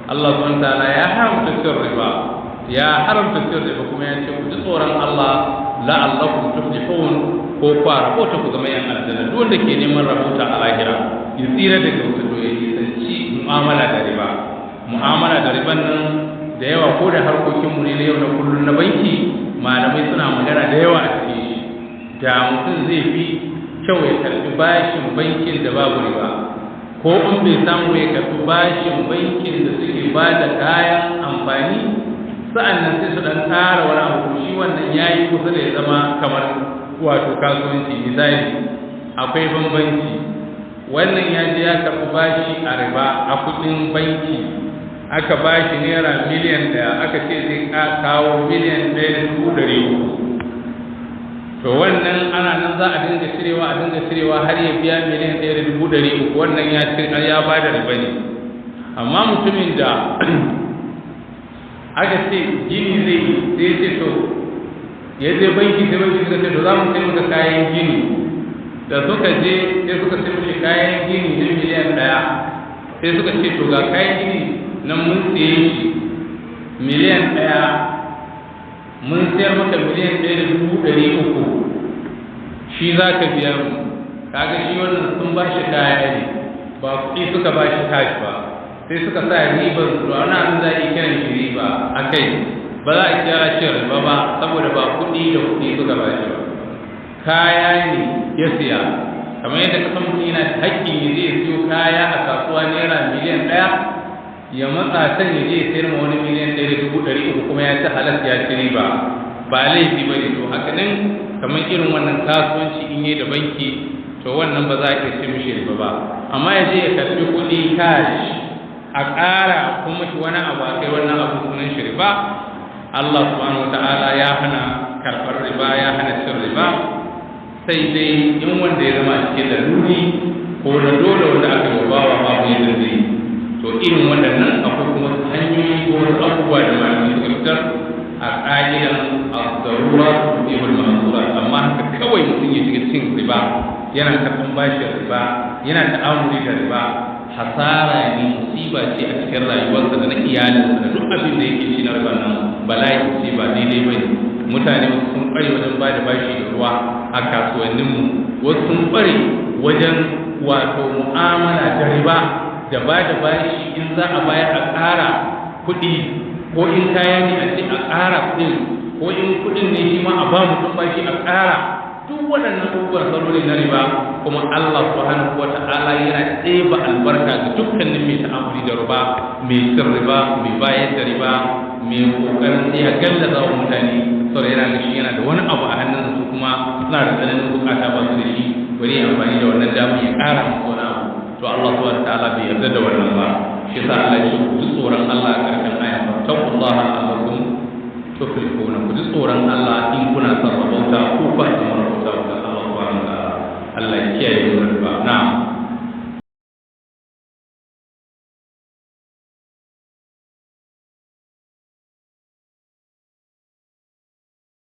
Allah subhanahu wataala ya haramta cin riba, ya haramta cin riba, kuma ya ce ku ji tsoron Allah la'allakum tuflihun, ko kwa rabota ku zama yan aljanna. Duk wanda ke neman rabota a lahira ya tsira daga wuta, to ya nisanci mu'amala da riba. Mu'amala da riban nan da yawa, ko da harkokinmu ne na yau na kullum na banki, malamai suna magana da yawa a cikin shi. Da mutum zai fi kyau ya karbi bashin bankin da babu riba, ko in bai samu ya karbi bashin bankin da suke ba da kayan amfani, sa'annan sai su dan ƙara wani abu, shi wannan ya yi kusa da ya zama kamar wato kasuwanci. Misali, akwai bambanci. Wannan ya je ya karbi bashi a riba a kudin banki, aka bashi naira 1,000,000, aka ce zai kawo 1,300,000. To wannan ana nan za a dinga cirewa, a dinga cirewa har ya biya 1,300,000. Wannan ya ci, ya ba da riba ne. Amma mutumin da aka ce gini zai yi, sai ya ce to, ya je banki, sai banki suka ce to, za mu sai maka kayan gini. Da suka je sai suka sai mishi kayan gini na 1,000,000. Sai suka ce to, ga kayan gini nan mun siye shi 1,000,000, mun sayar maka 1,300,000, shi za ka biya mu. Kaga shi wannan sun ba shi kaya ne, ba kuɗi suka ba shi cash ba, sai suka sa ribar su. Wani abin za a iya kiran shi riba a kai, ba za a kira shi riba ba, saboda ba kuɗi da kuɗi suka ba shi ba, kaya ne ya siya. Kamar yadda ka san mutum yana da haƙƙin ya je ya siyo kaya a kasuwa naira 1,000,000, ya matsa can ya je ya sayar ma wani 1,300,000, kuma ya ci halas, ya ci riba, ba laifi ba ne. To haka nan kamar irin wannan kasuwanci in yi da banki, to wannan ba za a iya ce mishi riba ba. Amma ya je ya karɓi kuɗi cash, a ƙara kuma shi wani abu a kai, wannan abu sunan shi riba. Allah subhanahu wata'ala ya hana karɓar riba, ya hana cin riba, sai dai in wanda ya zama a cikin laluri ko na dole, wanda aka yi wa bawa babu yadda zai yi. To irin waɗannan akwai kuma hanyoyi ko wasu abubuwa da malamai suka fitar a ƙa'idan ad-darura tubihul mahzurat. Amma haka kawai mutum ya shiga cin riba, yana karɓan bashin riba, yana ta'amuli da riba, hasara ne, musiba ce a cikin rayuwarsa da na iyalinsa da duk abin da yake ci na riba nan, bala'i ce, ba daidai ba ne. Mutane wasu sun ƙware wajen ba da bashi da ruwa a kasuwanninmu, wasu sun ƙware wajen wato mu'amala da riba da ba da bashi. In za a bayar a ƙara kuɗi, ko in kaya ne a ce a ƙara kuɗin, ko in kuɗin ne shi ma a ba mutum bashi a ƙara, duk waɗannan abubuwan salo ne na riba. Kuma Allah subhanahu wa ta'ala yana ɗeba albarka ga dukkanin mai ta'amuli da riba, mai cin riba, mai bayar da riba, mai kokarin sai ya gallaza wa mutane, saboda yana ga shi yana da wani abu a hannunsa, su kuma suna da tsananin bukata, ba su da shi, bari ya amfani da wannan damar ya ƙara musu wani abu. To Allah subhanahu wa ta'ala bai yarda da wannan ba. Shi yasa Allah ya ce ku ji tsoron Allah a ƙarshen aya: fattaqullaha la'allakum tuflihuna. Ku ji tsoron Allah in kuna son rabauta, ko ba samu rabauta wa Allah subhanahu wa ta'ala. Allah ya kiyaye mu riba. Na'am.